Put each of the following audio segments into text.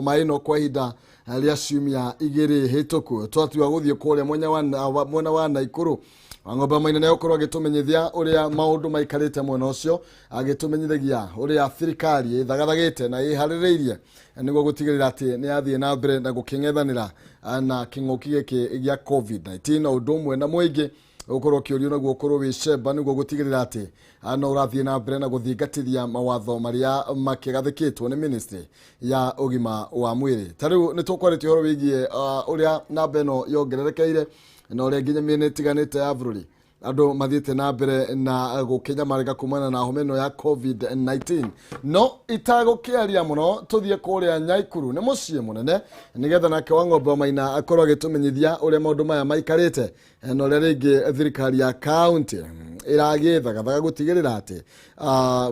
Homa ĩno kwa ihinda rĩa ciumia 2 hĩtũku twatua gũthiĩ kũrĩa mwena wa Naikuru. Wang'ombe Maina nĩ egũkorwo agĩtũmenyithia ũrĩa maũndũ maikarĩte mwena ũcio, agĩtũmenyithagia ũrĩa thirikari ĩthagathagĩte na ĩharĩrĩirie nĩguo gũtigĩrĩra atĩ nĩ yathiĩ na mbere na gũkĩng'ethanĩra na kĩng'ũki gĩkĩ gĩa COVID-19, na ũndũ ũmwe na mũingĩ ũkorwo ũkĩũrio naguo ũkorwo wĩ cemba nĩguo gũtigĩrĩra atĩ no ũrathiĩ na mbere na gũthingatithia mawatho marĩa makĩgathĩkĩtwo nĩ ministry ya ũgima wa mwĩrĩ. Ta rĩu nĩ tũkwarĩtie ũhoro wĩgiĩ ũrĩa namba ĩno yongererekeire na ũrĩa nginya mĩena ĩtiganĩte ya bũrũri andũ mathiĩte na mbere na gũkĩnyamarĩka kumana na homa ĩno ya COVID-19. No itagũkĩaria mũno, tũthiĩ kũrĩa Nyaikuru, nĩ mũciĩ mũnene, nĩgetha nake Wang'ombe wa Maina akorwo agĩtũmenyithia ũrĩa maũndũ maya maikarĩte na ũrĩa rĩngĩ thirikari ya kaunti ĩragĩthagathaga gũtigĩrĩra atĩ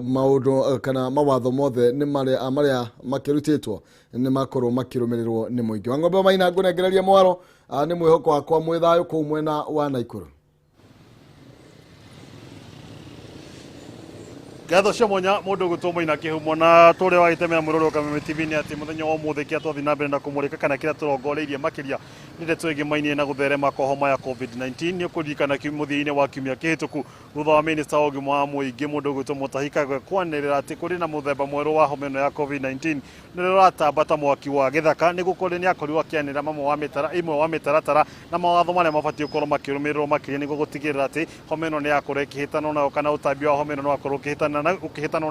maũndũ kana mawatho mothe nĩ marĩa makĩrutĩtwo nĩ makorwo makĩrũmĩrĩrwo nĩ mũingĩ. Wang'ombe wa Maina, ngũnengereria mwaro, nĩ mwĩhoko wakwa mwĩ thayũ kũu mwena wa Naikuru. Ngatho cia mwanya mundu gwitwo Maina Kihumo na tũrĩa wagĩtemera mwĩrore wa Kameme TV nĩ atĩ mũthenya wa ũmũthĩ kĩrĩa twathiĩ na mbere na kũmũrĩka kana kĩrĩa tũrongoreirie makĩria nĩ ndeto ĩgĩmainie na gũtherema kwa homa ya COVID-19. Nĩ ũkũririkana mũthia-inĩ wa kiumia kĩhĩtũku thutha wa minista wa ũgima wa mũingĩ mũndũ ũgwĩtwo Mutahi Kagwe kwanĩrĩra atĩ kũrĩ na mũthemba mwerũ wa homa ĩno ya COVID-19 nĩ ũratamba ta mwaki wa gĩthaka, nĩ gũkorwo nĩ akorirwo akĩanĩrĩra mamwe wa mĩtara ĩmwe wa mĩtaratara na mawatho marĩa mabatiĩ gũkorwo makĩrũmĩrĩrwo makĩria nĩguo gũtigĩrĩra atĩ homa ĩno nĩ yakorwo ĩkĩhĩtanwo nayo kana ũtambia wa homa ĩno nĩ wakorwo ũkĩhĩtanwo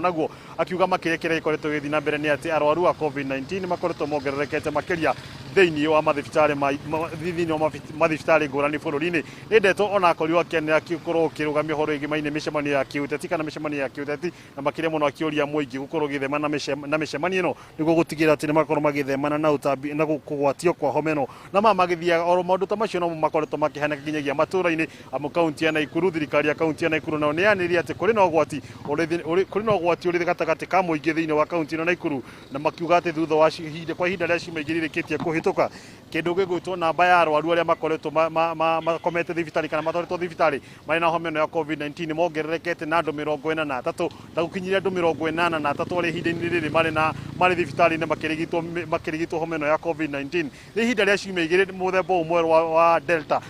naguo. Akiuga makĩria kĩrĩa gĩkoretwo gĩgĩthiĩ na mbere nĩ atĩ arwaru a COVID-19 nĩ makoretwo mongererekete makĩria thĩinĩ wa mathibitarĩ thĩinĩ wa mathibitarĩ ngũrani bũrũri-inĩ. Nĩ ndeto ona akorirwo akĩanĩrĩra gũkorwo ũkĩrũgamia ũhoro wĩgiĩ mĩcemanio ya kĩũteti kana mĩcemanio ya kĩũteti, na makĩria mũno akĩũria mũingĩ gũkorwo ũgĩthema na mĩcemanio ĩno nĩguo gũtigĩrĩra atĩ nĩ makorwo magĩthemana na ũtambi na kũgwatio kwa homa ĩno. Na maya magĩthiaga oro maũndũ ta macio nomo makoretwo makĩhanĩka nginyagia matũra-inĩ, amu kaunti ya Naikuru, thirikari ya kaunti ya Naikuru nayo nĩ yanĩrĩire atĩ kũrĩ na ũgwati ũrĩ gatagatĩ ka mũingĩ thĩinĩ wa kaunti ĩno Naikuru, na makiuga atĩ thutha wa ihinda kwa ihinda rĩa ciumia 2 irĩkĩtie kũhĩtũka, kĩndũ gĩgwĩtwo namba ya arwaru arĩa makoretwo makomete thibitarĩ kana matwarĩtwo thibitarĩ marĩ na homa ĩno ya COVID-19 nĩ mongererekete na andũ 43 na gũkinyĩria andũ 83 arĩa ihinda-inĩ rĩrĩ marĩ thibitarĩ-inĩ makĩrigitwo homa ĩno ya COVID-19. Nĩ ihinda rĩa ciumia 2 mũthemba ũyũ mwerũ wa Delta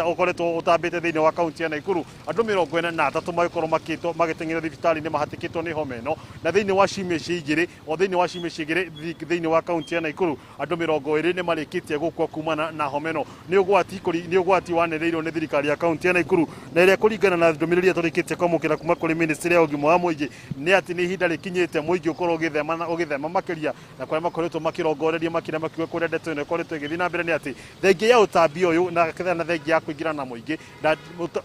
ũkoretwo ũtambĩte thĩinĩ wa kaunti ya Naikuru, andũ 43 magĩkorwo magĩteng'era thibitarĩ-inĩ mahatĩkĩtwo nĩ homa ĩno, na thĩinĩ wa ciumia ici 2, o thĩinĩ wa ciumia ici 2 thĩinĩ wa kaunti ya Naikuru andũ 20 nĩ marĩkĩtie gũkua kumana na homa ĩno. Nĩ ũgwati wanĩrĩirwo nĩ thirikari ya kaunti ya Naikuru, na ĩrĩa kũringana na ndũmĩrĩri ĩrĩa tũrĩkĩtie kwamũkĩra kuma kũrĩ ministry ya ũgima wa mũingĩ nĩ atĩ nĩ ihinda rĩkinyĩte mũingĩ ũkorwo ũgĩthema makĩria, na kũrĩa makoretwo makĩrongoreria makĩria makiuga kũrĩa ndeto ĩno ĩkoretwo ĩgĩthiĩ na mbere nĩ atĩ thengia ya ũtambi ũyũ na thengia ya kũingĩra na mũingĩ na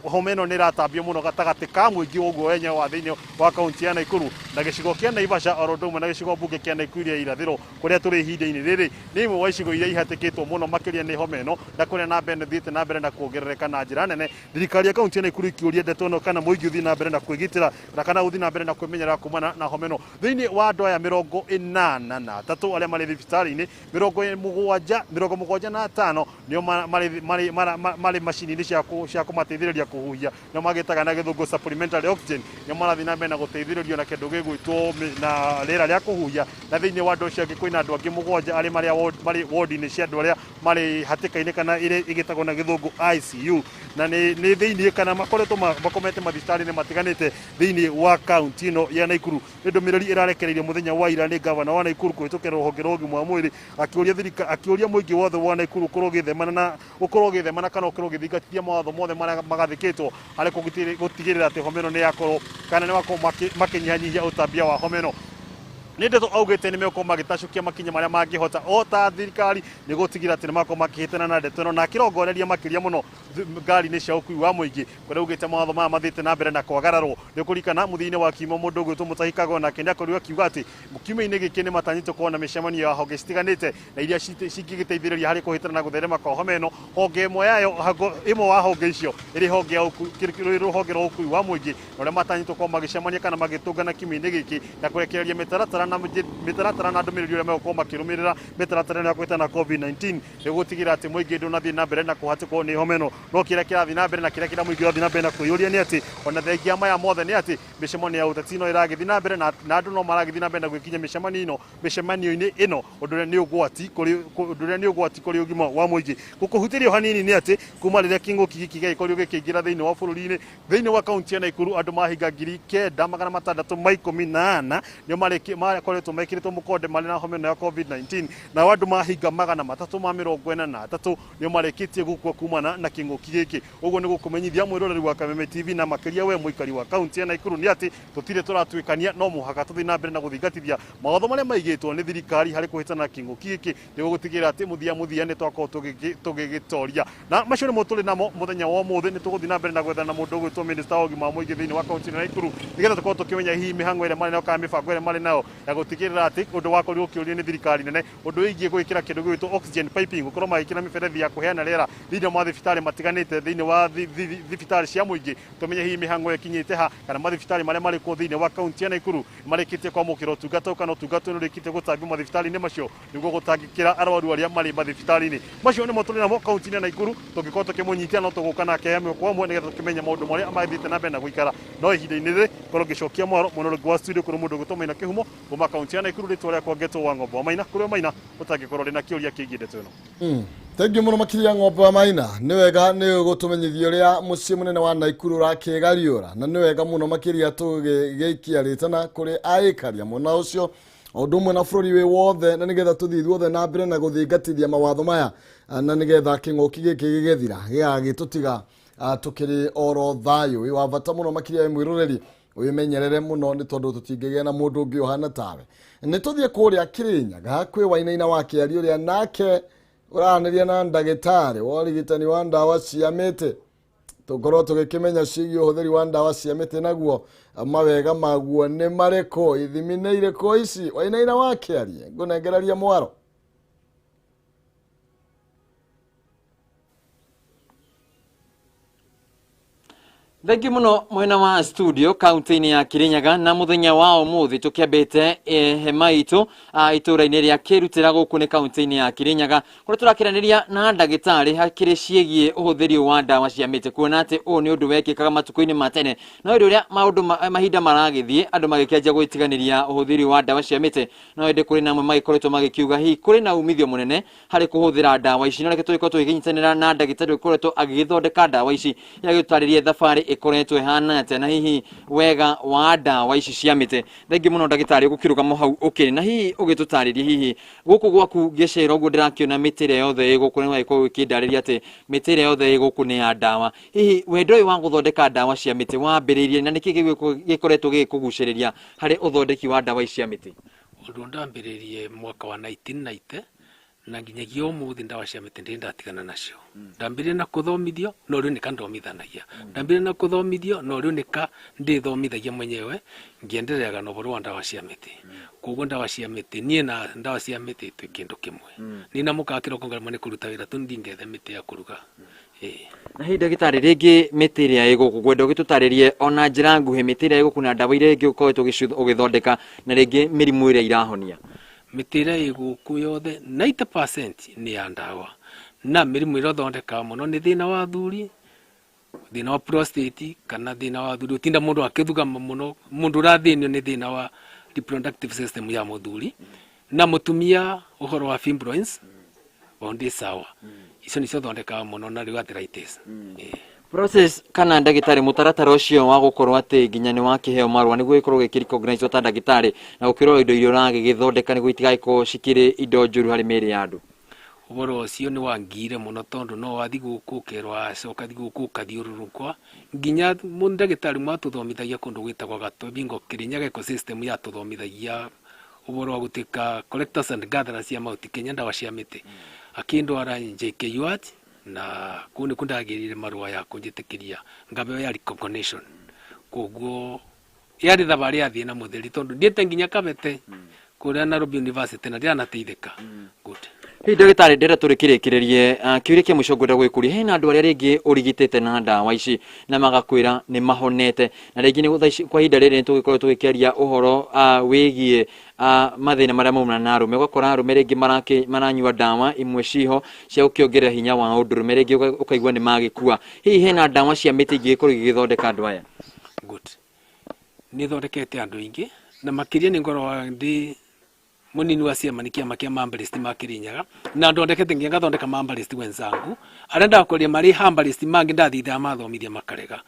homa ĩno nĩ ĩratambio mũno gatagatĩ ka mũingĩ ũguo wenyewe wa thĩinĩ wa kaunti ya Naikuru na gĩcigo kĩa Naivasha, oro ũndũ ũmwe na gĩcigo mbunge kĩa Naikuru ya irathĩro kũrĩa tũrĩ ihinda-inĩ rĩrĩ nĩ imwe wa icigo iria ihatĩkĩtwo mũno makĩria nĩ homa ĩno, na kũrĩa namba ĩno ĩthiĩte na mbere na kuongerereka na njĩra nene. Thirikari ya kaunti ya Naikuru ikĩũria ndeto ĩno kana mũingĩ ũthiĩ na mbere na kwĩgitĩra na kana ũthiĩ na mbere na kwĩmenyerera kumana na homa ĩno. Thĩinĩ wa andũ aya 83 arĩa marĩ thibitarĩ-inĩ, 75 nĩo marĩ macini-inĩ cia kũmateithĩrĩria kũhuhia, nĩo magĩtaga na gĩthũngũ supplementary oxygen, nĩo marathiĩ na mbere na gũteithĩrĩrio na kĩndũ gĩgwĩtwo na rĩera rĩa kũhuhia. Na thĩinĩ wa andũ acio angĩ kwĩna andũ angĩ 7 arĩa marĩ ward-inĩ cia andũ arĩa marĩ hatĩka-inĩ kana ĩrĩa ĩgĩtagwo na gĩthũngũ ICU, na nĩ thĩinĩ kana makoretwo makomete mathibitarĩ-inĩ matiganĩte thĩinĩ wa kaunti ĩno ya Naikuru. Nĩ ndũmĩrĩri ĩrarekereirio mũthenya wa ira nĩ gavana wa Naikuru kũhĩtũkĩra rũhonge rwa ũgima wa mwĩrĩ, akĩũria thirika akĩũria mũingĩ wothe wa Naikuru ũkorwo ũgĩthemana kana ũkorwo ũgĩthingatithia mawatho mothe marĩa magathĩkĩtwo harĩ gũtigĩrĩra atĩ homa ĩno nĩ yakorwo kana nĩ makorwo makĩnyihanyihia ũtambia wa homa ĩno. Nĩ ndeto augĩte nĩ megũkorwo magĩtacũkia makinya marĩa mangĩhota o ta thirikari nĩ gũtigĩrĩra atĩ nĩ makorwo makĩhĩtana na ndeto ĩno, na akĩrongoreria makĩria mũno ngari-inĩ cia ũkui wa mũingĩ kũrĩa augĩte mawatho maya mathiĩte na mbere na kwagararwo. Nĩ ũkũririkana mũthia-inĩ wa kiumia mũndũ ũgwĩtwo Mutahi Kagwe nake nĩ akorirwo akiuga atĩ kiumia-inĩ gĩkĩ nĩ matanyĩtwo kuona na mĩcemanio ya honge citiganĩte na iria cingĩgĩteithĩrĩria harĩ kũhĩtana na gũtherema kwa homa ĩno. Honge ĩmwe yayo ĩmwe wa honge icio ĩrĩ honge ya rũhonge rwa ũkui wa mũingĩ, na ũrĩa matanyĩtwo gũkorwo magĩcemania kana magĩtũngana kiumia-inĩ gĩkĩ na kũrekereria mĩtaratara. na mĩtaratara na ndũmĩrĩri ũrĩa megũkorwo makĩrũmĩrĩra mĩtaratara ĩno ya kũhĩtana na COVID-19 nĩguo gũtigĩrĩra atĩ mũingĩ ndũnathiĩ na mbere na kũhatĩkwo nĩ homa ĩno. No kĩrĩa kĩrathiĩ na mbere na kĩrĩa kĩrĩa mũingĩ ũrathiĩ na mbere na kwĩyũria nĩ atĩ ona thengia maya mothe nĩ atĩ mĩcemanio ya ũteti no ĩragĩthiĩ na mbere na andũ no maragĩthiĩ na mbere na gwĩkinyia mĩcemanio-inĩ ĩno, ũndũ ũrĩa nĩ ũgwati kũrĩ ũndũ ũrĩa nĩ ũgwati kũrĩ ũgima wa mũingĩ. Gũkũhutĩrio hanini nĩ atĩ kuma rĩrĩa kĩng'ũki gĩkĩ gĩagĩkorirwo gĩkĩingĩra thĩinĩ wa bũrũri-inĩ, thĩinĩ wa kaunti ya Nakuru andũ mahinga 9614 nĩo makoretwo mekĩrĩtwo mũkonde marĩ na homa ĩno ya COVID-19, nao andũ mahinga 343 nĩo marĩkĩtie gũkua kumana na kĩng'ũki gĩkĩ. Ũguo nĩ gũkũmenyithia mwĩroreri wa Kameme TV na makĩria we mũikari wa kaunti ya Nakuru nĩ atĩ tũtirĩ tũratuĩkania, no mũhaka tũthiĩ na mbere na gũthingatithia mawatho marĩa maigĩtwo nĩ thirikari harĩ kũhĩtana na kĩng'ũki gĩkĩ nĩguo gũtigĩrĩra atĩ mũthia mũthia nĩ twakorwo tũgĩgĩtoria. Na macio nĩmo tũrĩ namo mũthenya wa ũmũthĩ. Nĩ tũgũthiĩ na mbere na gwethana na mũndũ ũgwĩtwo minister wa ũgima wa mũingĩ thĩinĩ wa kaunti ya Nakuru nĩgetha tũkorwo tũkĩmenya hihi mĩhang'o ĩrĩa marĩ nayo kana mĩbango ĩrĩa marĩ nayo ya gũtigĩrĩra atĩ ũndũ wakorirwo ũkĩũrio nĩ thirikari nene, ũndũ wĩgiĩ gwĩkĩra kĩndũ gĩgwĩtwo oxygen piping, gũkorwo magĩkĩra mĩberethi ya kũheana rĩera thĩinĩ wa mathibitarĩ matiganĩte thĩinĩ wa thibitarĩ cia mũingĩ, tũmenye hihi mĩhang'o ĩkinyĩte ha kana mathibitarĩ marĩa marĩ kuo thĩinĩ wa kaunti ya Nakuru marĩkĩtie kwamũkĩra ũtungata ũyũ kana ũtungata ũyũ nĩũrĩkĩtie gũtambio mathibitarĩ-inĩ macio nĩguo gũtangĩkĩra arwaru arĩa marĩ mathibitarĩ-inĩ macio. Nĩmo tũrĩ namo kaunti-inĩ ya Nakuru. Tũngĩkorwo tũkĩmũnyitia no tũgũka nake ĩmwe kwa ĩmwe nĩgetha tũkĩmenye maũndũ marĩa mathiĩte na mbere na gũikara. No ihinda-inĩ rĩrĩ korwo ngĩcokia mwaro mwena ũrĩa wa studio kũrĩ mũndũ ũgwĩtwo Maina Kĩhumo kuma kaunti ya Nakuru, rĩtwa rĩakwa ngetwo wa Ng'ombe wa Maina. Kũrĩ Maina ũtangĩkorwo rĩ na kĩũria kĩgiĩ ndeto ĩno. Thengiũ mũno makĩria Ng'ombe wa Maina, nĩ wega nĩ gũtũmenyithia ũrĩa mũciĩ mũnene wa Nakuru ũrakĩgariũra, na nĩ wega mũno makĩria tũgĩgĩikia rĩtana kũrĩ aĩkaria mwena ũcio o ũndũ ũmwe na bũrũri wĩ wothe, na nĩgetha tũthiĩ ithuothe na mbere na gũthingatithia mawatho maya, na nĩgetha kĩng'ũki gĩkĩ gĩgĩthira gĩgagĩtũtiga tũkĩrĩ oro thayũ. Wĩ wa bata mũno makĩria wĩ mwĩroreri wĩmenyerere mũno nĩ tondũ tũtingĩgĩa na mũndũ ũngĩ ũhana tawe. Nĩ tũthiĩ kũrĩa Kĩrĩnyaga kwĩ Wainaina wa Kĩaria ũrĩa nake ũraranĩria na ndagĩtarĩ wa ũrigitani wa ndawa cia mĩtĩ, tũkorwo tũgĩkĩmenya ciĩgiĩ ũhũthĩri wa ndawa cia mĩtĩ naguo mawega maguo nĩ marĩkũ, ithimi nĩ irĩkũ ici. Wainaina wa Kĩaria, ngũnengereria mwaro. Thengiũ mũno mwena wa studio kaunti-inĩ ya Kirinyaga, na mũthenya wa ũmũthĩ tũkĩambĩte hema itũ itũra-inĩ rĩa Kĩrutĩra gũkũ nĩ kaunti-inĩ ya Kirinyaga, kũrĩa tũrakĩranĩria na ndagĩtarĩ hakĩrĩ ciĩgiĩ ũhũthĩri wa ndawa cia mĩtĩ, kuona atĩ ũũ nĩ ũndũ wekĩkaga matukũ-inĩ ma tene, no hĩndĩ ũrĩa maũndũ mahinda maragĩthiĩ andũ magĩkĩanjia gwĩtiganĩria ũhũthĩri wa ndawa cia mĩtĩ, no ĩndĩ kũrĩ na amwe magĩkoretwo magĩkiuga hihi kũrĩ na umithio mũnene harĩ kũhũthĩra ndawa ici. No reke tũgĩkorwo tũgĩkĩnyitanĩra na ndagĩtarĩ ũkoretwo agĩgĩthondeka ndawa ici, agĩtũtarĩrie thabarĩ ĩkoretwo ĩhana atĩa na hihi wega wa ndawa ici cia mĩtĩ. Thengiũ mũno ndagĩtarĩ gũkĩrũgama hau ũkĩrĩ, na hihi ũgĩtũtarĩrie hihi gũkũ gwaku ngĩcera ũguo ndĩrakĩona mĩtĩ ĩrĩa yothe ĩ gũkũ, nĩ wagĩkorwo ũkĩndarĩria atĩ mĩtĩ ĩrĩa yothe ĩ gũkũ nĩ ya ndawa. Hihi wendo ũyũ wa gũthondeka ndawa cia mĩtĩ wambĩrĩirie na nĩkĩ gĩkoretwo gĩgĩkũgucĩrĩria harĩ ũthondeki wa ndawa ici cia mĩtĩ? Ũndũ ndambĩrĩrie mwaka wa 1990 na nginyagia ũmũthĩ ndawa cia mĩtĩ ndĩ ndatigana nacio. Ndambĩrĩrie na kũthomithio no rĩu nĩka ndomithanagia, ndambĩrĩrie na kũthomithio no rĩu nĩka ndĩthomithagia mwenyewe ngĩendereaga na ũhoro wa ndawa cia mĩtĩ. Koguo ndawa cia mĩtĩ, niĩ na ndawa cia mĩtĩ twĩ kĩndũ kĩmwe. Niĩ na mũkawa kĩroko ngaremwo nĩ kũruta wĩra tu ndingethe mĩtĩ ya kũruga. Na hihi ndagĩtarĩ, rĩngĩ mĩtĩ ĩrĩa ĩ gũkũ ngwenda ũgĩtũtarĩrie ona njĩra nguhĩ mĩtĩ ĩrĩa ĩ gũkũ na ndawa iria ĩngĩ ũkoretwo ũgĩthondeka na rĩngĩ mĩrimũ ĩrĩa irahonia. Mĩtĩ ĩrĩa ĩ gũkũ yothe 90% nĩ ya ndawa, na mĩrimũ ĩrĩa ĩthondekaga mũno nĩ thĩna wa athuri, thĩna wa prostate kana thĩna wa athuri ũtinda mũndũ akĩthugama mũno, mũndũ ũrathĩnio nĩ thĩna wa reproductive system ya mũthuri na mũtumia, ũhoro wa fibroids bondi sawa, icio nĩcio thondekaga mũno, na rĩu arthritis. Process kana ndagĩtarĩ, mũtaratara ũcio wa gũkorwo atĩ nginya nĩ wakĩheo marũa nĩguo gĩkorwo gĩkĩ ta ndagĩtarĩ na gũkĩrorwo indo iria ũragĩgĩthondeka nĩguo itigagĩkorwo cikĩrĩ indo njũru harĩ mĩĩrĩ ya andũ. Ũhoro ũcio nĩ wangire mũno tondũ no wathi gũkũ ũkerwo acoka thi gũkũ ũkathiũrũrũkwa nginya ndagĩtarĩ mwatũthomithagia kũndũ gwĩtagwo Gatwe Bingo Kirinyaga ecosystem yatũthomithagia ũhoro wa gũtuĩka collectors and gatherers cia Mount Kenya ndawa cia mĩtĩ, akĩndwara JKUAT na kũu nĩkuo ndagĩrire marũa ya kũnjĩtĩkĩria ngabeo ya recognition. Koguo yarĩ thabarĩ yathiĩ na mũtheri tondũ ndiĩte nginya Kabete kũrĩa Nairobi University na ndĩranateithĩka. Good. Hihi ndagĩtarĩ, ndĩrenda tũrĩkĩrĩkĩrĩrie kĩũria kĩa mũico ngwenda gwĩkũria, hena andũ arĩa rĩngĩ ũrigitĩte na ndawa ici na magakwĩra nĩ mahonete, na rĩngĩ nĩ thaa ici kwa ihinda rĩrĩ nĩ tũgĩkorwo tũgĩkĩaria ũhoro wĩgiĩ Mathĩna marĩa maumana na arũme, ũgakora arũme rĩngĩ maranyua ndawa imwe ciho cia gũkĩongerera hinya wa ũndũrũme, rĩngĩ ũkaigua nĩ magĩkua. Hihi hena ndawa cia mĩtĩ ingĩgĩkorwo igĩgĩthondeka andũ aya? Good. Nĩ thondekete andũ aingĩ, na makĩria nĩ ngoragwo ndĩ munini wa ciama nĩ kĩama kĩa mambalist ma Kirinyaga, na ndondekete nginya ngathondeka mambalist wenzangu arĩa ndakoria marĩ herbalist mangĩ ndathithaga mathomithia makarega.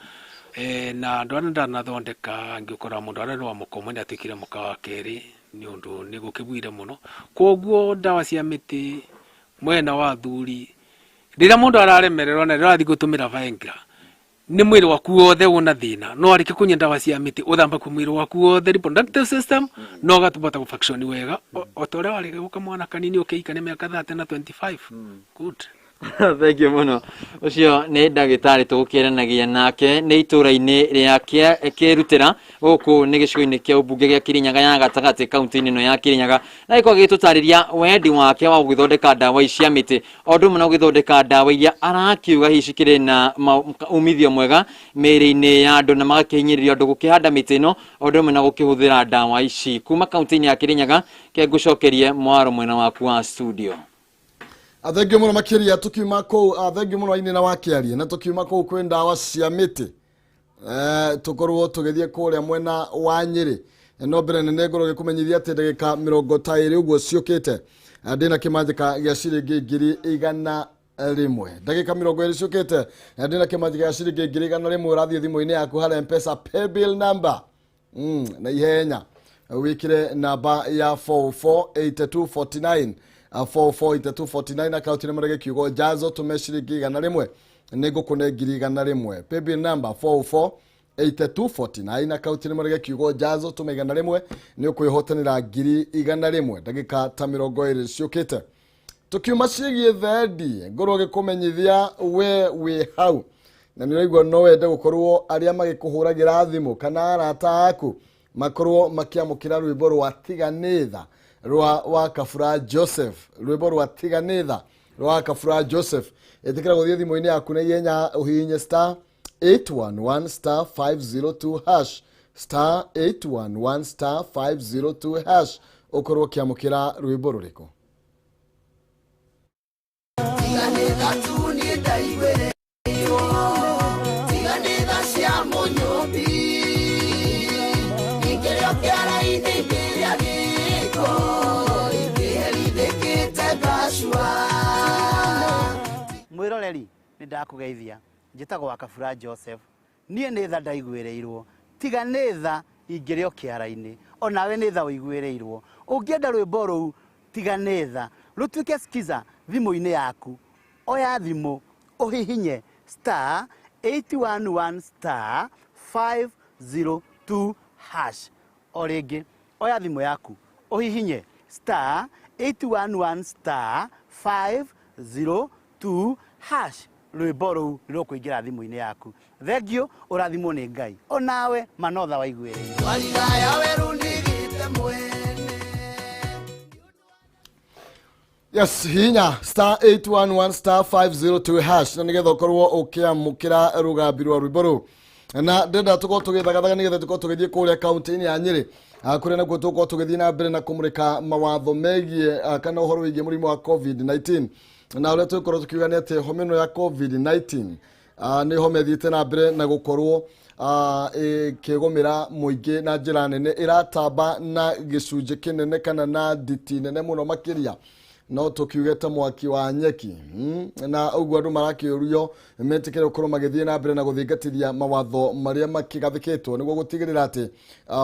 Na andũ arĩa ndanathondeka ngĩũkora mũndũ arĩa wa mũka ũmwe nĩatuĩkire mũka wa kerĩ nĩ ũndũ nĩ gũkĩbuire mũno. Koguo ndawa cia mĩtĩ mwena wa athuri, rĩrĩa mũndũ araremererwo na rĩrĩa ũrathiĩ gũtũmĩra Viagra, nĩ mwĩrĩ waku wothe wĩna thĩna, no arĩkia kũnyua ndawa cia mĩtĩ ũthambaku mwĩrĩ waku wothe, reproductive system, no ũgatũbota gũfunction wega o ta ũrĩa warĩ gũka mwana kanini ũkĩika nĩ mĩaka 30 na 25. Good. Thank you mũno. Ũcio nĩ ndagĩtarĩ tũgũkĩaranagia nake nĩ itũra-inĩ rĩa Kĩrutĩra gũkũ nĩ gĩcigo-inĩ kĩa ũmbunge gĩa Kirinyaga ya gatagatĩ kaunti-inĩ ĩno ya Kirinyaga, na agĩkorwo agĩtũtarĩria wendi wake wa gũgĩthondeka ndawa ici cia mĩtĩ, o ũndũ ũmwe na gũgĩthondeka ndawa iria arakiuga hihi cikĩrĩ na umithio mwega mĩĩrĩ-inĩ ya andũ, na magakĩhinyĩrĩria andũ gũkĩhanda mĩtĩ ĩno o ũndũ ũmwe na gũkĩhũthĩra ndawa ici. Kuma kaunti-inĩ ya Kirinyaga, ke ngũcokerie mwaro mwena waku wa studio. Thengio mũno makĩria tũkiuma kũu, thengio mũno aini na wakĩaria, na tũkiuma kũu kwĩ ndawa cia mĩtĩ, tũkorwo tũgĩthiĩ kũrĩa mwena wa Nyĩrĩ. No mbere nene ngorwo ngĩkũmenyithia atĩ ndagĩka mĩrongo ta ĩrĩ ũguo ciũkĩte, ndĩna kĩmanjĩka gĩa ciringi 100,000. Ndagĩka 20 ciũkĩte, ndĩna kĩmanjĩka gĩa ciringi 100,000. Ũrathiĩ thimũ-inĩ yaku harĩa M-Pesa paybill number, na ihenya wikire namba ya 448249, 448249, akaunti nĩ marege kiugo jazo, tũme ciringi 100, nĩ ngũkũne 100,000. Paybill number 448249, akaunti nĩ marege kiugo jazo, tũme 100, nĩ ũkwĩhotanĩra 100,000 ndagĩka ta 20 ciũkĩte. Tukiuma ciĩgiĩ thendi, ngorwo ngĩkũmenyithia we wĩ hau na nĩ ũraigua no wende gũkorwo arĩa magĩkũhũragĩra thimũ kana arata aku makorwo makĩamũkĩra rwĩmbo rwa Tiganĩtha rwa wa Kabura Joseph, rwĩmbo rwa Tiganĩtha rwa Kabura Joseph. Ĩtĩkĩra gũthiĩ thimũ-inĩ yaku na ihenya ũhihinye star 811 star 502 hash, star 811 star 502 hash, ũkorwo ũkĩamũkĩra rwĩmbo rũrĩkũ. Tiganĩtha tu niĩ ndaiguĩrĩirwo, tiganĩtha cia mũnyũmbi, ingĩrĩo kĩara-inĩ ingĩrĩa gĩko, ingĩherithĩkĩte ngacua. Mwĩroreri, nĩ ndakũgeithia, njĩtagwo wa Kabura Joseph. Niĩ nĩ tha ndaiguĩrĩirwo, tiga nĩ tha ingĩrĩo kĩara-inĩ, onawe nĩ tha ũiguĩrĩirwo. Ũngĩenda rwĩmbo rũu tiga nĩ tha rũtuĩke skiza thimũ-inĩ yaku, oya thimũ ũhihinye star 811 star 502 hash. O rĩngĩ, oya thimũ yaku ũhihinye star 811 star 502 hash, rwĩmbo rũu nĩ rũkũingĩra thimũ-inĩ yaku. Thengio, ũrathimwo nĩ Ngai, onawe manotha waiguĩrĩirwo. Walilaya weru ndigite mwene. Yes, hinya star 811 star 502 hash na nigetha ũkorwo ũkĩamũkĩra rũgambi rwa rwĩmbo rũu. Na ndĩrenda tũkorwo tũgĩthagathaga nĩgetha tũkorwo tũgĩthiĩ kũrĩa kaunti-inĩ ya Nyĩrĩ, kũrĩa nakuo tũgũkorwo tũgĩthiĩ na mbere na kũmũrĩka mawatho megiĩ, kana ũhoro wĩgiĩ mũrimũ wa COVID-19, na ũrĩa tũgũkorwo tũkiuga nĩ atĩ homa ĩno ya COVID-19, nĩ homa ĩthiĩte na mbere na gũkorwo, ĩkĩgũmĩra mũingĩ na njĩra nene, ĩratamba na gĩcunjĩ kĩnene kana na nditi nene mũno makĩria, no tũkiuge ta mwaki wa nyeki. Na ũguo andũ marakĩũrio metĩkĩre gũkorwo magĩthiĩ na mbere na gũthingatithia mawatho marĩa makĩgathĩkĩtwo nĩguo gũtigĩrĩra atĩ,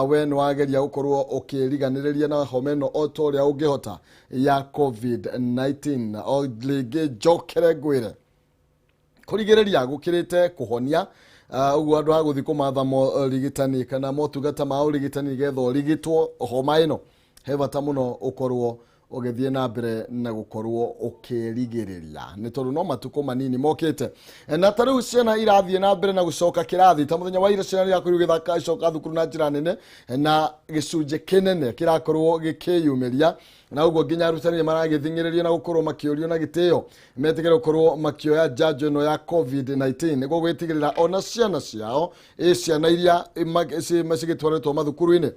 we nĩ wageria gũkorwo ũkĩriganĩrĩria na homa ĩno o ta ũrĩa ũngĩhota ya COVID-19. O rĩngĩ njokere ngwĩre, kũrigĩrĩria gũkĩrĩte kũhonia. Ũguo andũ a gũthiĩ kũmatha morigitani kana motungata ma ũrigitani nĩgetha ũrigitwo homa ĩno, he bata mũno ũkorwo ũgĩthiĩ na mbere na gũkorwo ũkĩrigĩrĩria, nĩ tondũ no matukũ manini mokĩte. Na ta rĩu ciana irathiĩ na mbere na gũcoka kĩrathi, ta mũthenya wa ira ciana irakorirwo igĩthaka icoka thukuru na njĩra nene, na gĩcunjĩ kĩnene kĩrakorwo gĩkĩyumĩria, na ũguo nginya arutani nĩ maragĩthing'ĩrĩrio na gũkorwo makĩũrio na gĩtĩo metĩkĩre gũkorwo makĩoya njanjo ĩno ya COVID-19 nĩguo gwĩtigĩrĩra ona ciana ciao, ĩ ciana iria cigĩtwarĩtwo mathukuru-inĩ.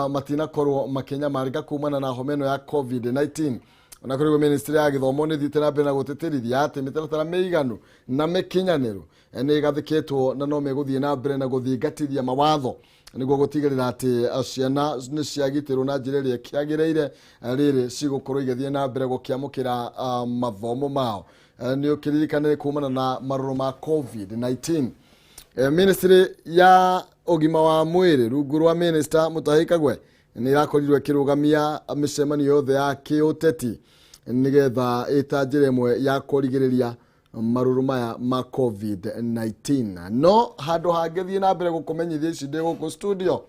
Matinakorwo makĩnyamarĩka kumana na homa ĩno ya COVID-19. Ona kũrĩ ũguo, ministry ya gĩthomo nĩ ĩthiĩte na mbere na gũtĩtĩrithia atĩ mĩtaratara mĩiganu na mĩkinyanĩru nĩ ĩgathĩkĩtwo na no megũthiĩ na mbere na gũthingatithia mawatho nĩguo gũtigĩrĩra atĩ ciana nĩ ciagitĩrwo na njĩra ĩrĩa ĩkĩagĩrĩire rĩrĩ cigũkorwo igĩthiĩ na mbere gũkĩamũkĩra mathomo mao. Nĩ ũkĩririkane kumana na marũrũ ma COVID-19. Ministry ya ũgima wa mwĩrĩ rungu rwa minister Mutahi Kagwe nĩ ĩrakorirwo ĩkĩrũgamia mĩcemanio yothe ya kĩũteti nĩgetha ĩta njĩra ĩmwe ya kũrigĩrĩria marũrũ maya ma COVID-19. No handũ hangĩthiĩ na mbere gũkũmenyithia ici ndĩ gũkũ studio,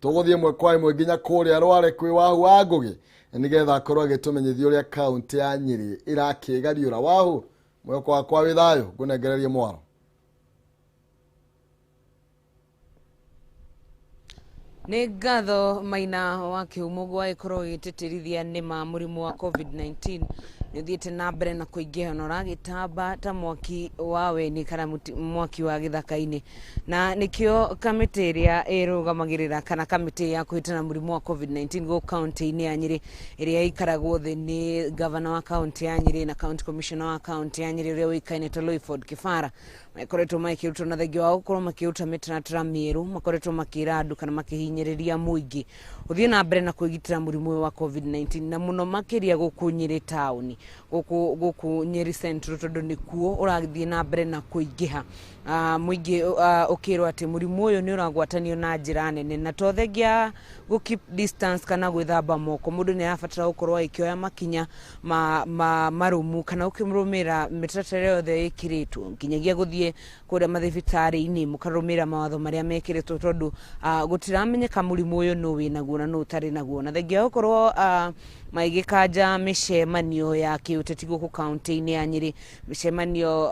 tũgũthiĩ ĩmwe kwa ĩmwe nginya kũrĩa Rware kwĩ Wahu wa Ngũgĩ nĩgetha akorwo agĩtũmenyithia ũrĩa kaũntĩ ya Nyĩrĩ ĩrakĩgariũra. Wahu, mwĩhoko wakwa wĩ thayũ, ngũnengererie mwaro. Nĩ ngatho Maina wa Kĩhumo. Gwagĩkorwo gĩtĩtĩrithia nĩma mũrimũ wa COVID-19 nĩ ũthiĩte na mbere na kũingĩha na ũragĩtamba ta mwaki wa weni kana mwaki wa gĩthaka-inĩ, na nĩkĩo kamĩtĩ ĩrĩa ĩrũgamagĩrĩra kana kamĩtĩ ya kũhĩtana mũrimũ wa COVID-19 gũkũ kaũntĩ-inĩ ya Nyĩrĩ, ĩrĩa ĩikaragwo thĩ nĩ gavana wa kaũntĩ ya Nyĩrĩ na county commissioner wa kaũntĩ ya Nyĩrĩ ũrĩa ũĩkaine ta Loiford Kibara, makoretwo makĩrutwo na thengia wa gũkorwo makĩruta mĩtaratara mĩerũ, makoretwo makĩra andũ kana makĩhinyĩrĩria mũingĩ ũthiĩ na mbere na kwĩgitĩra mũrimũ ũyũ wa COVID-19, na mũno makĩria gũkũ Nyĩrĩ taũni, gũkũ Nyĩrĩ Central, tondũ nĩkuo ũrathiĩ na mbere na kũingĩha. Mũingĩ ũkĩrwo atĩ mũrimũ ũyũ nĩ ũragwatanio na njĩra nene, na to thengia gũ keep distance kana gwĩthamba moko, mũndũ nĩ arabatara gũkorwo agĩkĩoya makinya ma marũmu kana ũkĩrũmĩrĩra mĩtaratara yothe ĩkĩrĩtwo, nginyagia gũthiĩ kũrĩa mathibitarĩ-inĩ mũkarũmĩrĩra mawatho marĩa mekĩrĩtwo, tondũ gũtiramenyeka mũrimũ ũyũ nũ wĩnaguo na nũ ũtarĩ naguo. Na thengia wa gũkorwo magĩkanja mĩcemanio ya kĩũteti gũkũ kaũntĩ-inĩ ya Nyĩrĩ, mĩcemanio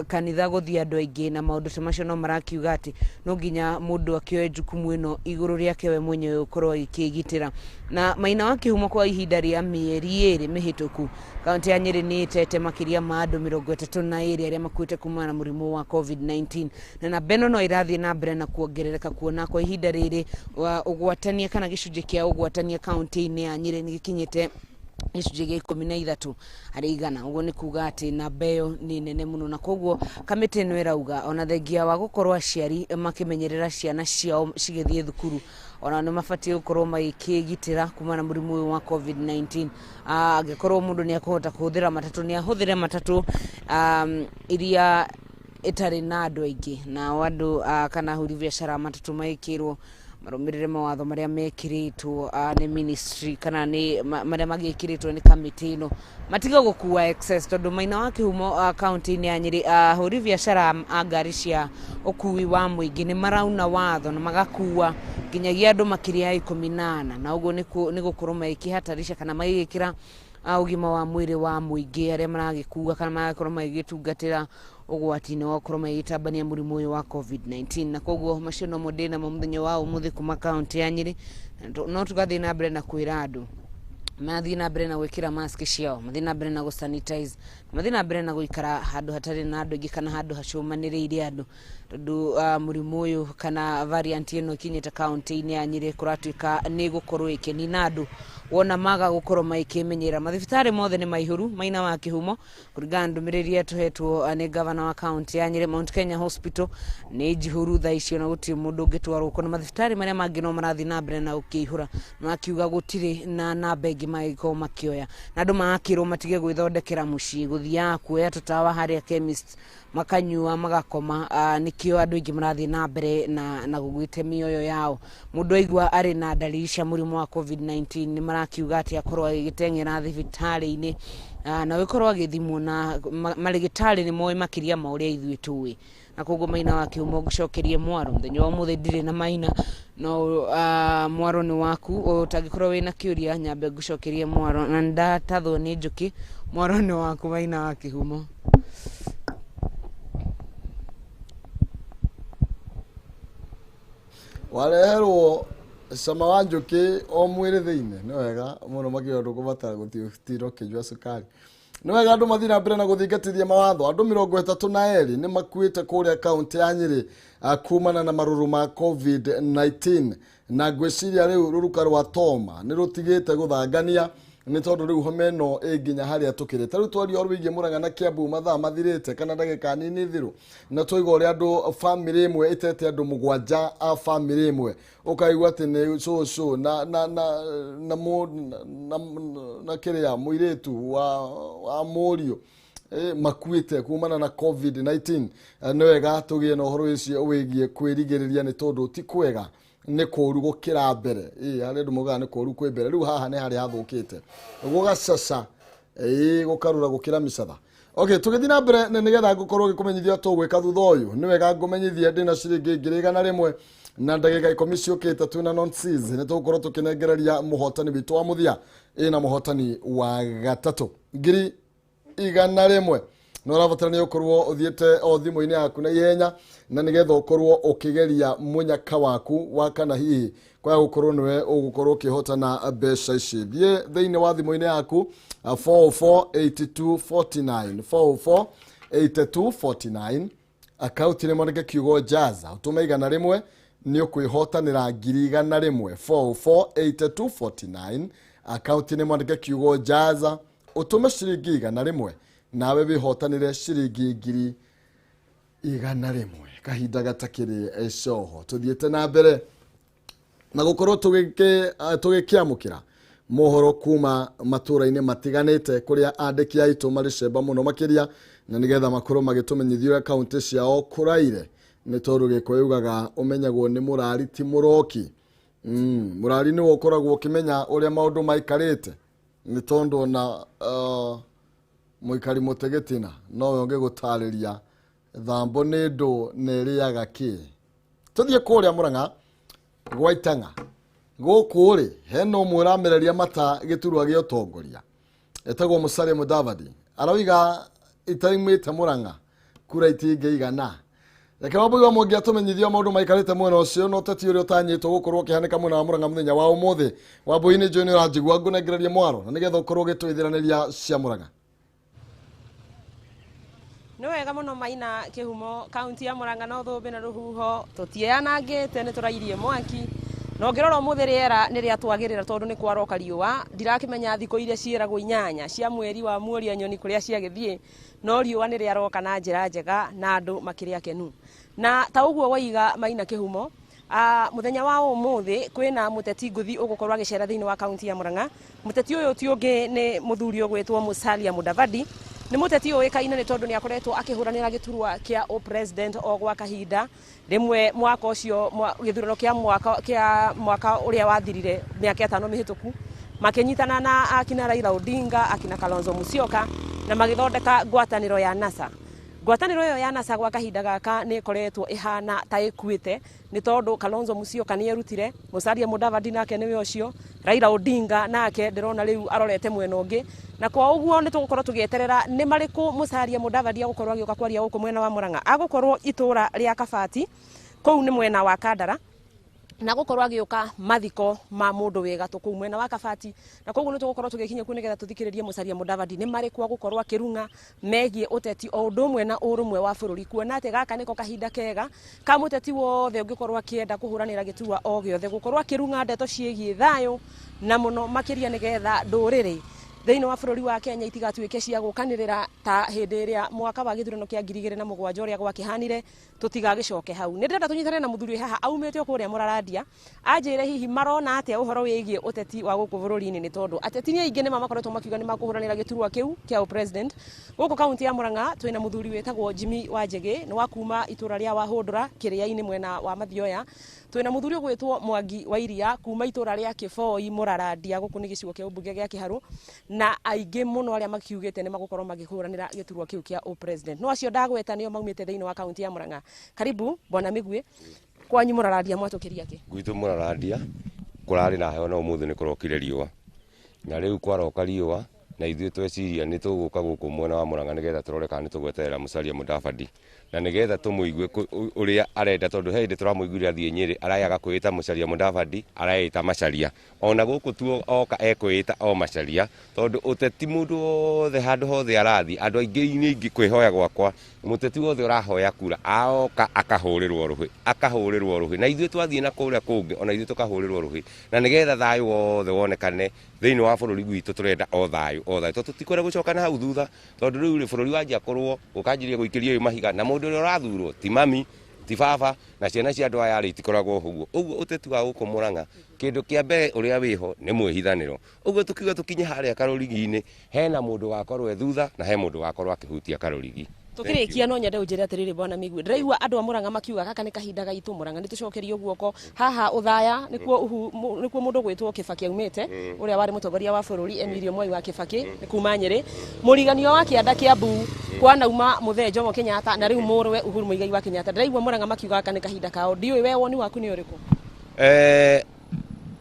kanitha gũthiĩ andũ aingĩ na maũndũ ta macio, no marakiuga atĩ no nginya mũndũ akĩoe jukumu ĩno igũrũ rĩake we mwenyewe gũkorwo agĩkĩgitĩra. Na Maina wa Kĩhumo, kwa ihinda rĩa mĩeri 2 mĩhĩtũku, kaũntĩ ya Nyĩrĩ nĩ ĩtete makĩria ma andũ 32 arĩa makuĩte kumana na mũrimũ wa COVID-19, na namba ĩno no ĩrathiĩ na mbere na kuongerereka, kuona kwa ihinda rĩrĩ ũgwatania kana gĩcunjĩ kĩa ũgwatania kaũntĩ-inĩ ya Nyĩrĩ nĩ gĩkinyĩte gĩcunjĩ gĩa 13%. Ũguo nĩ kuga atĩ namba ĩyo nĩ nene mũno, na koguo kamĩtĩ ĩno ĩrauga ona thengia wa gũkorwo aciari makĩmenyerera ciana ciao cigĩthiĩ thukuru, ona nĩ mabatiĩ gũkorwo magĩkĩgitĩra kumana na mũrimũ ũyũ wa COVID-19. Angĩkorwo mũndũ nĩ akũhota kũhũthĩra matatũ, nĩ ahũthĩre matatũ iria ĩtarĩ na andũ aingĩ, nao andũ kana ahũri biacara a matatũ magĩkĩrwo marũmĩrĩre mawatho marĩa mekĩrĩtwo nĩ ministry kana nĩ marĩa magĩkĩrĩtwo nĩ kamĩtĩ ĩno, matige gũkua excess, tondũ Maina wa Kĩhumo, kaũntĩ-inĩ ya Nyĩrĩ ahũri biacara a ngari cia ũkui wa mũingĩ nĩ marauna watho na magakua nginyagia andũ makĩria ya 14, na ũguo nĩ gũkorwo magĩkĩhatarisha kana magĩgĩkĩra ũgima wa mwĩrĩ wa mũingĩ arĩa maragĩkua kana magakorwo magĩgĩtungatĩra ũgwati-inĩ wa gũkorwo magĩgĩtambania mũrimũ ũyũ wa COVID-19. Na koguo macio nomo ndĩ namo mũthenya wa ũmũthĩ kuma kaũntĩ ya Nyĩrĩ. Na no tũgathiĩ na mbere na kwĩra andũ mathiĩ na mbere na gwĩkĩra mask ciao, mathiĩ na mbere na gũ sanitize, mathiĩ na mbere na gũikara handũ hatarĩ na andũ aingĩ kana handũ hacumanĩrĩire andũ, tondũ mũrimũ ũyũ kana variant ĩno ĩkinyĩte kaũntĩ-inĩ ya Nyĩrĩ kũratuĩka nĩ gũkorwo ĩkĩnina andũ wona maga gũkorwo magĩkĩmenyerera. Mathibitarĩ mothe nĩ maihũru, Maina wa Kĩhumo, kũringana na ndũmĩrĩri ĩrĩa tũhetwo nĩ gavana wa kaũntĩ ya Nyĩrĩ. Mount Kenya Hospital nĩ njihũru thaa icio na gũtirĩ mũndũ ũngĩtwarwo kuo, na mathibitarĩ marĩa mangĩ no marathiĩ na mbere na gũkĩihũra, na makiuga gũtirĩ na namba ĩngĩ mangĩkorwo makĩoya, na andũ magakĩrwo matige gwĩthondekera mũciĩ, gũthiaga kuoya tũtawa harĩa chemist makanyua magakoma. Nĩkĩo andũ aingĩ marathiĩ na mbere na gũgwĩte mĩoyo yao. Mũndũ aigua arĩ na ndariri cia mũrimũ wa COVID-19, nĩ marakiuga atĩ akorwo agĩgĩteng'era thibitarĩ-inĩ na gũkorwo agĩthimwo na marĩgĩtarĩ nĩ moĩ makĩria ma ũrĩa ithuĩ tũĩ. Na koguo Maina wa Kĩhumo, ngũcokerie mwaro. Mũthenya wa ũmũthĩ ndirĩ na Maina, no mwaro nĩ waku. Ũtangĩkorwo wĩna kĩũria, nyambe ngũcokerie mwaro, na nĩndatathwo nĩ njũkĩ. Mwaro nĩ waku, Maina wa Kĩhumo. Wareherwo cama wa njũkĩ o mwĩrĩ thĩinĩ, nĩ wega mũno makĩria, ndũkũbatara gũthiĩ ũtinda ũkĩnyua cukari. Nĩ wega andũ mathiĩ na mbere na gũthingatithia mawatho. Andũ 32 nĩ makuĩte kũrĩa kaũntĩ ya Nyĩrĩ kumana na marũrũ ma COVID-19, na ngwĩciria rĩu rũruka rwa Toma nĩ rũtigĩte gũthangania nĩ tondũ rĩu homa ĩno ĩ nginya harĩa tũkĩrĩ. Ta rĩu twaria ũhoro wĩgiĩ Mũrang'a na Kiambu mathaa mathirĩte kana ndagĩka nini thiru, na twaigua ũrĩa andũ bamĩrĩ ĩmwe ĩtete andũ 7 a bamĩrĩ ĩmwe, ũkaigua atĩ nĩ cũcũ na na na na na na kĩrĩa mũirĩtu wa mũriũ makuĩte kumana na COVID-19. Nĩ wega tũgĩe na ũhoro ũcio wĩgiĩ kwĩrigĩrĩria nĩ tondũ ti kwega, nĩ kũru gũkĩra mbere. Harĩa andũ maugaga nĩ kũru kwĩ mbere, rĩu haha nĩ harĩa hathũkĩte gũgacaca, gũkarũra gũkĩra mĩcatha. Okay, tũgĩthiĩ na mbere na nĩgetha ngũkorwo ngĩkũmenyithia tũgwĩka thutha ũyũ, nĩ wega ngũmenyithie ndĩna ciringi 100,000 na ndagĩka 10 ciũkĩte twĩna nonsense nĩ tũgũkorwo tũkĩnengereria mũhotani witũ wa mũthia ĩna mũhotani wa gatatũ 100,000. No ũrabatarania ũkorwo ũthiĩte o thimũ-inĩ yaku na ihenya na nĩgetha ũkorwo ũkĩgeria mũnyaka waku wa kana hihi kwaga gũkorwo nĩwe ũgũkorwo ũkĩhotana mbeca ici. Thiĩ thĩinĩ wa thimũ-inĩ yaku 448249 448249 akaunti nĩ mwandĩke kiugo Jaza, ũtũme 100 nĩ ũkwĩhotanĩra 100,000. 448249 akaunti nĩ mwandĩke kiugo Jaza, ũtũme ciringi 100 nawe wĩhotanĩre ciringi 100,000 kahinda gatakĩrĩ coho. Tũthiĩte na mbere na gũkorwo tũgĩkĩamũkĩra mohoro kuma matũra-inĩ matiganĩte kũrĩa andĩki aitũ marĩ cemba mũno makĩria na nĩgetha makorwo magĩtũmenyithia ũrĩa kaũntĩ ciao kũraire, nĩ tondũ Gĩkũyũ ugaga ũmenyagwo nĩ mũrari ti mũroki. Mũrari nĩwe ũkoragwo ũkĩmenya ũrĩa maũndũ maikarĩte, nĩ tondũ ona mũikari mũtĩ gĩtina nowe ũngĩgũtarĩria thambo nĩ ndũ na ĩrĩaga kĩ. Tũthiĩ kũrĩa Mũrang'a gwa Itang'a gũkũ rĩ hena ũmwe ũramereria mata gĩturwa gĩa ũtongoria etagwo Musalia Mudavadi, arauga itaimĩte Mũrang'a kura itingĩigana. Reke Wambui wa Mwangi atũmenyithia maũndũ maikarĩte mwena ũcio na ũteti ũrĩa ũtanyĩtwo gũkorwo ũkĩhanĩka mwena wa Mũrang'a mũthenya wa ũmũthĩ. Wambui nĩ njũĩ nĩ ũranjigua, ngũnengererie mwaro na nĩgetha ũkorwo ũgĩtũithĩranĩria cia Mũrang'a. Nĩ wega mũno Maina Kĩhumo, kaunti ya Mũrang'a no thũmbĩ na rũhuho tũtianangĩte, nĩ tũrairie mwaki na ũngĩrora ũmũthĩ rĩera nĩ rĩatwagĩrĩra tondũ nĩ kwaroka riũa. Ndirakĩmenya thikũ iria ciĩragwo 8 cia mweri wa muoria nyoni kũrĩa ciagĩthiĩ, no riũa nĩ rĩaroka na njĩra njega na andũ makĩrĩ akenu. Na ta ũguo waiga Maina Kĩhumo, mũthenya wa ũmũthĩ kwĩna mũteti ngũthi ũgũkorwo agĩcera thĩinĩ wa kaunti ya Mũrang'a. Mũteti ũyũ ti ũngĩ nĩ mũthuri ũgwĩtwo Musalia Mudavadi. Nĩ mũteti ũĩkaine nĩ tondũ nĩ akoretwo akĩhũranĩra gĩturwa kĩa president o gwa kahinda rĩmwe mwaka ũcio gĩthurano kĩa mwaka ũrĩa wathirire mĩaka 5 mĩhĩtũku, makĩnyitana na akina Raila Odinga, akina Kalonzo Musyoka na magĩthondeka ngwatanĩro ya NASA. Ngwatanĩro ĩyo ya NASA gwa kahinda gaka nĩ ĩkoretwo ĩhana ta ĩkuĩte nĩ tondũ Kalonzo Musyoka nĩ erutire, Musalia Mudavadi nake nĩwe ũcio, Raila Odinga nake ndĩrona rĩu arorete mwena ũngĩ, na kwa ũguo nĩ tũgũkorwo tũgĩeterera nĩ marĩkũ Musalia Mudavadi agũkorwo agĩũka kwaria gũkũ mwena wa Mũrang'a. Agũkorwo itũra rĩa Kabati kũu nĩ mwena wa Kandara, na gũkorwo agĩũka mathiko ma mũndũ wĩ gatũ kũu mwena wa Kabati, na koguo nĩ tũgũkorwo tũgĩkinya kuo nĩgetha tũthikĩrĩrie Musalia Mudavadi nĩ marĩkũ agũkorwo akĩrung'a megiĩ ũteti o ũndũ ũmwe na ũrũmwe wa bũrũri, kuona atĩ gaka nĩko kahinda kega ka mũteti wothe ũngĩkorwo akĩenda kũhũranĩra gĩturwa o gĩothe gũkorwo akĩrung'a ndeto ciĩgiĩ thayũ na mũno makĩria nĩgetha ndũrĩrĩ thĩinĩ wa bũrũri wa Kenya itigatuĩke cia gũkanĩrĩra ta hĩndĩ ĩrĩa mwaka wa gĩthurano kĩa 2007 ũrĩa gwakĩhanire, tũtigagĩcoke hau. Nĩ ndĩrenda tũnyitane na mũthuri haha aumĩte o kũrĩa Mũrarandia anjĩre hihi marona atĩa ũhoro wĩgiĩ ũteti wa gũkũ bũrũri-inĩ, nĩ tondũ ateti nĩ aingĩ nĩma makoretwo makiuga nĩ makũhũranĩra gĩturwa kĩu kĩa president. Gũkũ kaunti ya Mũrang'a twĩna mũthuri wĩtagwo Jimmy Wanjĩgĩ, nĩ wa kuma itũra rĩa Wahũndũra kĩrĩa-inĩ mwena wa Mathioya. Twĩna mũthuri ũgwĩtwo Mwangi wa Iria kuma itũra rĩa Kĩboi Mũrarandia, gũkũ nĩ gĩcigo kĩa ũmbunge gĩa Kĩharũ, na aingĩ mũno arĩa makiugĩte nĩ magũkorwo makĩhũranĩra gĩturwa kĩu kĩa president. No acio ndagweta nĩo maumĩte thĩinĩ wa kaunti ya Mũrang'a. Karibu bwana Migwi, kwanyu Mũrarandia mwatũkĩria kĩ? Gwitũ Mũrarandia kũrarĩ na heho na ũmũthĩ nĩ kũrokire riũa, na rĩu kwaroka riũa Na ithuĩ tweciria nĩ tũgũka gũkũ mwena wa Murang'a nĩgetha tũrore kana nĩ tũgweterera Musalia Mudavadi na nĩgetha tũmũigue ũrĩa arenda, tondũ he hĩndĩ tũramũiguire athiĩ Nyĩrĩ arayaga kwĩĩta Musalia Mudavadi, areĩta Macharia. Ona gũkũ tuo oka ekwĩĩta o Macharia, tondũ ũteti mũndũ wothe handũ hothe arathiĩ, andũ aingĩ nĩ ingĩ kwĩhoya gwakwa, mũteti wothe ũrahoya kura aoka akahũrĩrwo rũhĩ, akahũrĩrwo rũhĩ, na ithuĩ twathiĩ na kũrĩa kũngĩ ona ithuĩ tũkahũrĩrwo rũhĩ, na nĩgetha thayũ wothe wonekane thĩinĩ wa bũrũri witũ. Tũrenda o thayũ, o thayũ, tondũ tũtikwenda gũcoka na hau thutha, tondũ rĩu rĩ bũrũri wanjia kũrũo ũkanjirie gũikĩrio mahiga, na mũndũ ũrĩa ũrathurwo ti mami ti baba, na ciana cia andũ aya rĩ itikoragwo ũguo. Ũguo ũteti wa gũkũ Murang'a, kĩndũ kĩa mbere ũrĩa wĩho nĩ mwĩhithanĩro. Ũguo tũkiuga tũkinye harĩa karũrigi-inĩ, hena mũndũ wakorwo e thutha na he mũndũ wakorwo akĩhutia karũrigi. Tukirikia no nyende unjire atiriri, bwana Migwi, ndiraigua andu a Murang'a makiuga gaka ni kahinda gaitu Murang'a ni tucokerio guoko haha Uthaya nikuo mundu gwitwo Kibaki aumite, uria wari mutongoria wa bururi Emilio Mwai wa Kibaki ni kuma Nyeri, muriganio wa kianda Kiambu kwanauma Muthee Jomo Kenyatta na riu murwe Uhuru Muigai wa Kenyatta. Ndiraigua Murang'a makiuga gaka ni kahinda kao, ndiui we woni waku ni uriku?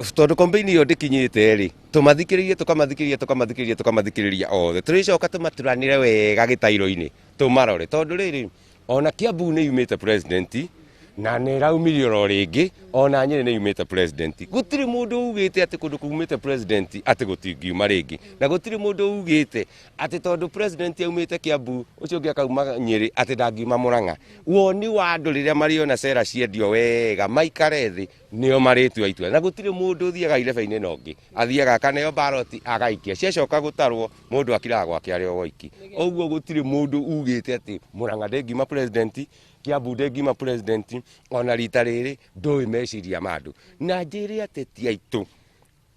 Tondũ campaign ĩyo ndĩkinyĩte rĩ, tũmathikĩrĩrie, tũkamathikĩrĩria, tũkamathikĩrĩria, tũkamathikĩrĩria othe, tũrĩcoka tũmaturanĩre wega gĩtairo-inĩ tũmarore, tondũ rĩrĩ ona Kiambu nĩ yumĩte president na nĩ ĩraumirie oro rĩngĩ, ona Nyĩrĩ nĩ yumĩte president. Gũtirĩ mũndũ ugĩte atĩ kũndũ kumĩte president atĩ gũtingiuma rĩngĩ, na gũtirĩ mũndũ ugĩte atĩ tondũ president aumĩte Kiambu ũcio ũngĩ akauma Nyĩrĩ atĩ ndangiuma Murang'a. Woni wa andũ rĩrĩa marĩona cera ciendio wega maikare thĩ nĩo marĩtua itua, na gũtirĩ mũndũ ũthiaga irebe-inĩ na ũngĩ, athiaga akaneo baroti agaikia, ciacoka gũtarwo mũndũ akiraga gwake arĩ o woiki. Ũguo gũtirĩ mũndũ ugĩte atĩ Murang'a ndĩngiuma president, Kiambu ndĩngiuma president, ona rita rĩrĩ ndũĩ meciria ma andũ. Na njĩre ateti aitũ,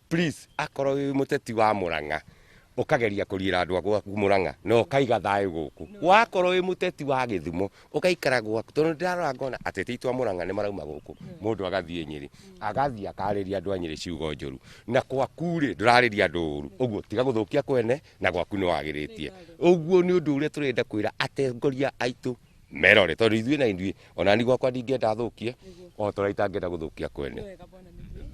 please, akorwo wĩ mũteti wa Murang'a ũkageria kũriĩra andũ a gwaku Murang'a na ũkaiga thayũ gũkũ, wakorwo wĩ mũteti wa Gĩthumo ũgaikara gwaku, tondũ ndĩrarora ngona ateti aitũ a Murang'a nĩ marauma gũkũ, mũndũ agathiĩ Nyĩrĩ, agathiĩ akarĩria andũ a Nyĩrĩ ciugo njũru, na gwaku rĩ ndũrarĩria andũ ũru, ũguo tiga gũthũkia kwene na gwaku nĩ wagĩrĩtie. Ũguo nĩ ũndũ ũrĩa tũrenda kwĩra atongoria aitũ merore, tondũ ithuĩ na ithuĩ ona ni gwakwa ndingĩenda thũkie o ta ũrĩa itangĩenda gũthũkia kwene.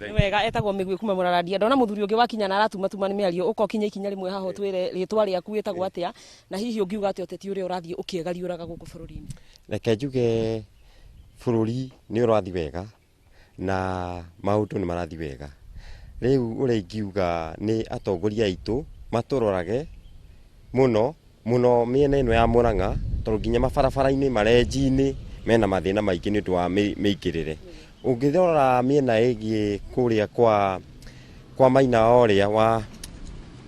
Nĩ wega, etagwo Mĩgwi kuma Mũrarandia. Ndona mũthuri ũngĩ wakinya na aratuma tuma nĩ mĩario, ũka ũkinye ikinya rĩmwe haha ũtwĩre rĩtwa rĩaku wĩtagwo atĩa, na hihi ũngiuga atĩa ũteti ũrĩa ũrathiĩ ũkĩegariũraga gũkũ bũrũri-inĩ? Reke njuge bũrũri nĩ ũrathiĩ wega na maũndũ nĩ marathiĩ wega. Rĩu ũrĩa ingiuga nĩ atongoria aitũ matũrorage mũno mũno mĩena ĩno ya Murang'a, tondũ nginya mabarabara-inĩ marenji-inĩ mena mathĩna maingĩ nĩ ũndũ wa mĩingĩrĩre. Ũngĩrora mĩena ĩgiĩ kũrĩa kwa Maina ũrĩa wa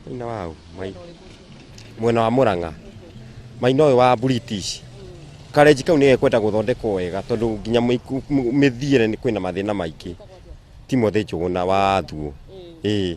Maina wau mwena wa Murang'a, Maina ũyũ wa British, karenji kau nĩ gekwenda gũthondekwo wega, tondũ nginya mĩthiĩre nĩ kwĩna mathĩna maingĩ. Timothy Njũgũna wa Thuo. Ĩĩ.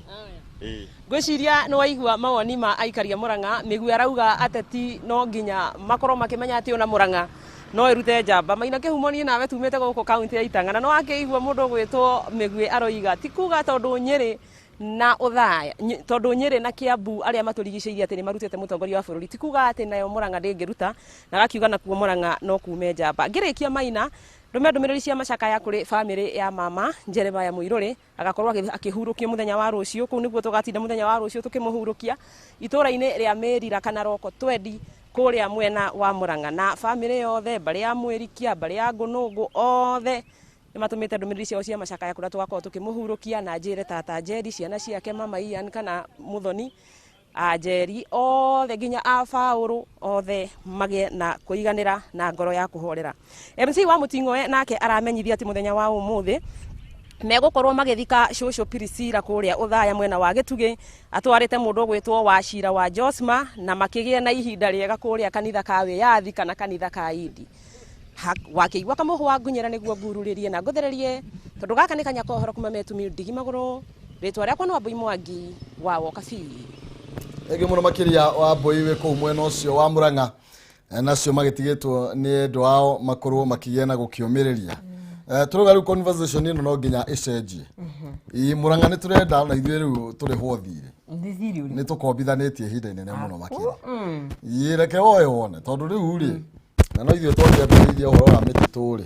Ngwĩciria nĩ waigua mawoni ma aikari a Murang'a. Mĩgwi arauga ateti no nginya makorwo makĩmenya atĩ ona Murang'a no ĩrute njamba. Maina Kĩhumo, niĩ nawe tumĩte gũkũ kaunti ya Itang'a, na nĩ wakĩigua mũndũ ũgwĩtwo Mĩgwi aroiga ti kuga tondũ Nyĩrĩ na Othaya, tondũ Nyĩrĩ na Kiambu arĩa matũrigicĩirie atĩ nĩ marutĩte mũtongoria wa bũrũri, ti kuga atĩ nayo Murang'a ndĩngĩruta, na agakiuga nakuo Murang'a no kume njamba. Ngĩrĩkia Maina, ndũme ndũmĩrĩri cia macakaya kũrĩ bamĩrĩ ya mama Jeremiah Muiruri, agakorwo akĩhurũkio mũthenya wa rũciũ. Kũu nĩguo tũgatinda mũthenya wa rũciũ tũkĩmũhurũkia itũũra-inĩ rĩa Mĩrira kana Roko Twendi kũrĩa mwena wa Murang'a, na bamĩrĩ yothe, mbarĩ ya Mwĩrikia, mbarĩ ya Ngũnũngũ, othe nĩ matũmĩte ndũmĩrĩri ciao cia macakaya kũrĩa tũgakorwo tũkĩmũhurũkia. Na njĩre tata Njeri, ciana ciake, mama Ian kana Muthoni, Anjeri othe nginya a Baũrũ othe magĩe na kũiganĩra na ngoro ya kũhorera. MC wa Mũting'oe nake aramenyithia atĩ mũthenya wa ũmũthĩ megũkorwo magĩthika cũcũ Priscilla kũrĩa Othaya mwena wa Gĩtugĩ, atwarĩte mũndũ ũgwĩtwo Wachira wa Josma, na makĩgĩa na ihinda rĩega kũrĩa kanitha ka Wĩyathi kana kanitha ka Indi. Wakĩigua kamũhũ wa ngunyĩra nĩguo ngururĩrie na ngũthererie, tondũ gaka nĩ kanya ka ũhoro kuma metumi ndigi magũrũ. Rĩtwa rĩakwa nĩ Wambui Mwangi wa Wokabi. Ĩngĩ mũno makĩria Wambui wĩ kũu mwena ũcio wa Murang'a, nacio magĩtigĩtwo nĩ endwa ao makorwo makĩgĩa na gũkĩũmĩrĩria. Tũrauga rĩu conversation ĩno no nginya ĩcenjie. Ĩ Murang'a nĩ tũrenda na ithuĩ rĩu tũrĩhwo thirĩ. Nĩ thirĩ ũrĩkũ? Nĩ tũkombithanĩtie ihinda inene mũno makĩria. Ĩ reke woe wone, tondũ rĩu rĩ, na no ithuĩ twakĩambĩrĩirie ũhoro wa mĩtitũ rĩ,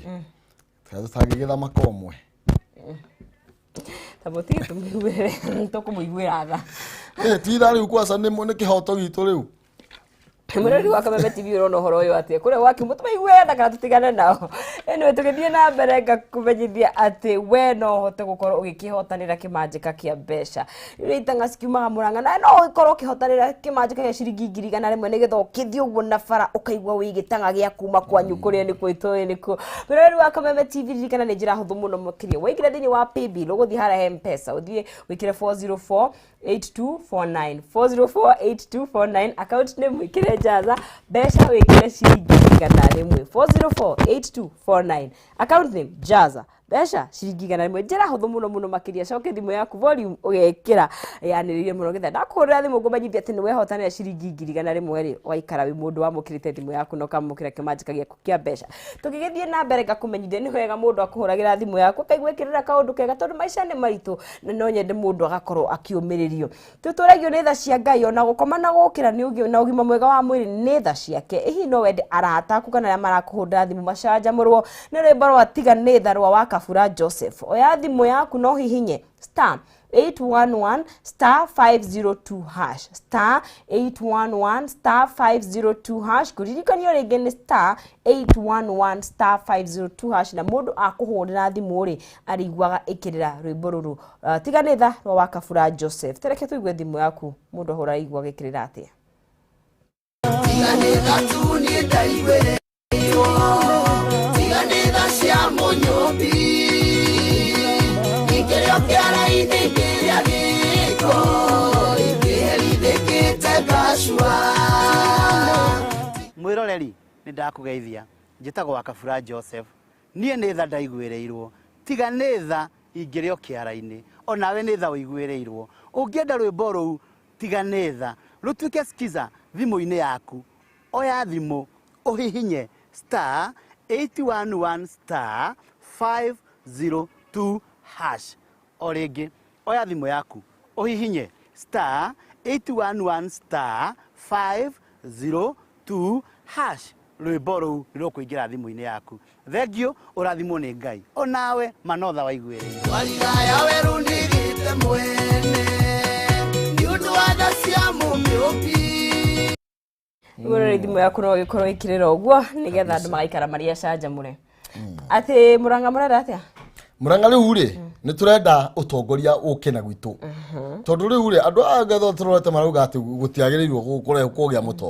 tũtangĩgĩtha maka ũmwe. Ta mũtige tũmũiguĩre, tũkũmũiguĩra tha. Eh, ti tha rĩu kwaca nĩ kĩhoto gitũ rĩu. Mwĩrori wa Kameme TV, ũrona ũhoro ũyũ atĩa kũrĩa gwakiuma? Tũmaigue tha kana tũtigane nao? Anyway, tũgĩthiĩ na mbere, ngakũmenyithia atĩ we no ũhote gũkorwo ũgĩkĩhotanĩra kĩmanjĩka kĩa mbeca. Rĩu itang'a cikiumaga Mũrang'a, na no ũkorwo ũkĩhotanĩra kĩmanjĩka gĩa ciringi 100,000, nĩgetha ũkĩthiĩ ũguo na bara ũkaigua wĩ gĩtang'a gĩa kuma kwanyu kũrĩa nĩ kũ ĩtũĩ nĩkũ. Mwĩrori wa Kameme TV, ririkana nĩ njĩra hũthũ mũno makĩria. Waingĩra thĩinĩ wa paybill, ũgũthiĩ harĩa M-Pesa, ũthiĩ wĩkĩre 404 8249, 4048249, account name wĩkĩre Jaza, mbeca wĩkĩre ciringi 100, 4048249, account name Jaza, mbeca ciringi 100. Njĩra hũthũ mũno mũno makĩria. Coke thimũ yaku volume ũgekĩra yanĩrĩire mũno, getha ndakũhũrĩra thimũ ngũmenyithia atĩ nĩ wehotanĩra ciringi 100,000 rĩ, ũgaikara wĩ mũndũ wamũkĩrĩte thimũ yaku na ũkamũkĩra kĩmanjĩka gĩaku kĩa mbeca. Tũgĩgĩthiĩ na mbere, ngakũmenyithia nĩ wega mũndũ akũhũragĩra thimũ yaku akaigua ĩkĩrĩra kaũndũ kega, tondũ maica nĩ maritũ na no nyende mũndũ agakorwo akĩũmĩrĩrio. Tũtũragio nĩ tha cia Ngai, ona gũkoma na gũkĩra nĩ na ũgima mwega wa mwĩrĩ nĩ tha ciake. Hihi no wende arata aku kana arĩa marakũhũrĩra thimũ macanjamũrwo nĩ rwĩmbo rwa Tiga nĩ tha rwa Wakabura Joseph? Oya thimũ yaku no hihinye star 811 star 502 hash, star 811 star 502 hash. Kũririkanio rĩngĩ nĩ star 811 star 502 hash, na mũndũ akũhũrĩra thimũ rĩ, arĩiguaga ĩkĩrĩra rwĩmbo rũrũ, Tiga nĩ tha rwa Wakabura Joseph. Tereke tũigue thimũ yaku mũndũ ahũra aiguaga ĩkĩrĩra atĩa. Tiga nĩ tha tu niĩ ndaiguĩrĩirwo, tiga nĩ tha cia mũnyũmbi, ingĩrĩ o kĩara-inĩ, ingĩrĩa gĩko, ingĩherithĩkĩte ngacua. Mwĩroreri, nĩ ndakũgeithia. Njĩtagwo Wakabura Joseph. Niĩ nĩ tha ndaiguĩrĩirwo, tiga nĩ tha ingĩrĩ o kĩara-inĩ. Onawe nĩ tha ũiguĩrĩirwo. Ũngĩenda rwĩmbo rũu Tiga nĩ tha rũtuĩke skiza thimũ-inĩ yaku, oya thimũ ũhihinye star 811 star 502 hash. O rĩngĩ, oya thimũ yaku ũhihinye star 811 star 502 hash, rwĩmbo rũu nĩ rũkũingĩra thimũ-inĩ yaku. Thengiũ, ũrathimwo nĩ Ngai. Onawe manotha waiguĩrĩirwo. Warigaya werũ ndigĩte mwene nĩ ũndũ wa tha cia mũmĩũmbi. Mwĩrori, thimũ yaku no ĩgĩkorwo ĩkĩrĩra ũguo nĩgetha andũ magaikara marĩ acanjamũre. Atĩ Mũrang'a mũrenda atĩa? Mũrang'a rĩu rĩ, nĩ tũrenda ũtongoria ũke na gwitũ, tondũ rĩu rĩ, andũ aya ngetho tũrorete marauga atĩ gũtiagĩrĩirwo kũgĩa mũtongoria.